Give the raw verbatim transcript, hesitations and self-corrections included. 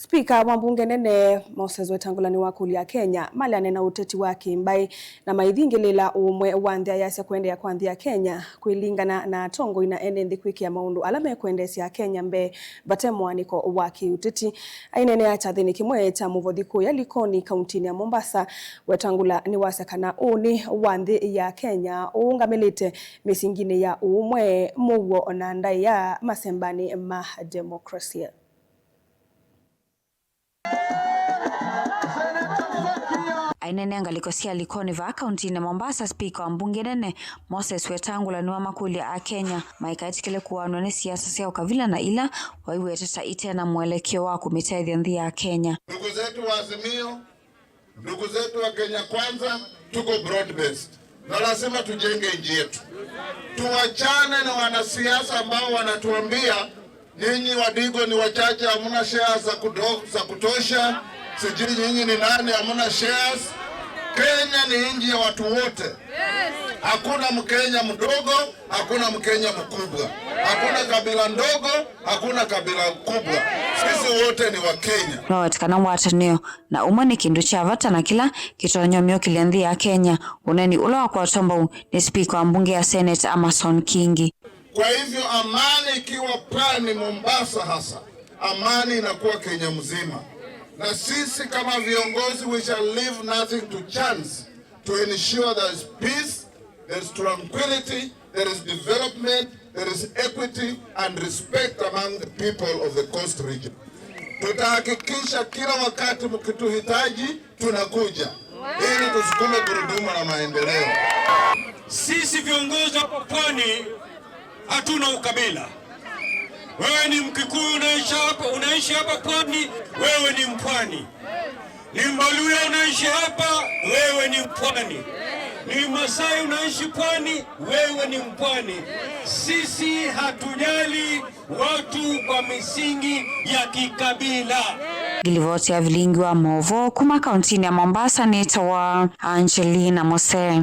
Spika wa mbunge nene Moses Wetangula nĩwakũlya Akenya maleane na ũteti wa kĩmbaĩ na maithingĩlĩĩla ũũmwe wa nthĩ, ayasya kũendeea kwa nthĩ ya Kenya kwĩlingana na atongoi na ene nthĩ kwĩkĩa maũndũ ala mekwendeesya Akenya mbee vate mũaanĩko wa kĩũteti. Aineenea kyathĩnĩ kĩmwe kya mũvothi kũya Likoni, kauntinĩ ya Mombasa, Wetangula nĩwasya kana ũnĩ wa nthĩ ya Kenya ũũngamĩlĩte mĩsinginĩ ya ũũmwe, mũuo na ndaĩa masembanĩ ma demokrasia. Aineenea ngalĩko sya Likoni vaa kauntinĩ ya Mombasa, spika wa mbunge nene Moses Wetangula nĩwamakũlya Akenya maikaetĩkĩle kũaanw'a nĩ siasa sya ũkavila na ila waiweta ta ite na mwelekeo wa kũmĩtethya nthĩ ya Kenya. Ndugu zetu wa Azimio, ndugu zetu wa Kenya Kwanza, tuko broad based na lazima tujenge nchi yetu. Tuwachane na wanasiasa ambao wanatuambia, "Nyinyi Wadigo ni wachache, hamuna shares za kudo-, za kutosha, sijui nyinyi ni nani, hamuna shares." Kenya ni nchi ya watu wote. Hakuna Mkenya mdogo, hakuna Mkenya mkubwa, hakuna kabila ndogo, hakuna kabila kubwa. Sisi wote ni Wakenya. Nĩwaweta kana ngwatanĩo na ũmwe nĩ kĩndũ kya vata na kĩla kĩtonya ũmyũkĩlya nthĩ ya Kenya, ũneeni ũla wakwatwa mbau nĩ spika wa mbunge ya Senate, Amason Kingi. Kwa hivyo, amani ikiwa pwani, Mombasa hasa, amani inakuwa Kenya mzima. Na sisi kama viongozi, we shall leave nothing to chance to ensure there is peace, there is tranquility, there is development, there is equity and respect among the people of the Coast region. Tutahakikisha kila wakati mkituhitaji, tunakuja ili tusukume gurudumu la maendeleo. Sisi viongozi hapa pwani hatuna ukabila. Wewe ni Mkikuyu unaishi hapa, unaishi hapa pwani, wewe ni mpwani. Ni Mbaluya unaishi hapa, wewe ni mpwani. Ni Masai unaishi pwani, wewe ni mpwani. Sisi hatujali watu kwa misingi ya kikabila. Ngilivoti ya vilingi wa maũvoo kuma kauntinĩ ya Mombasa nĩtawa Angelina Mose.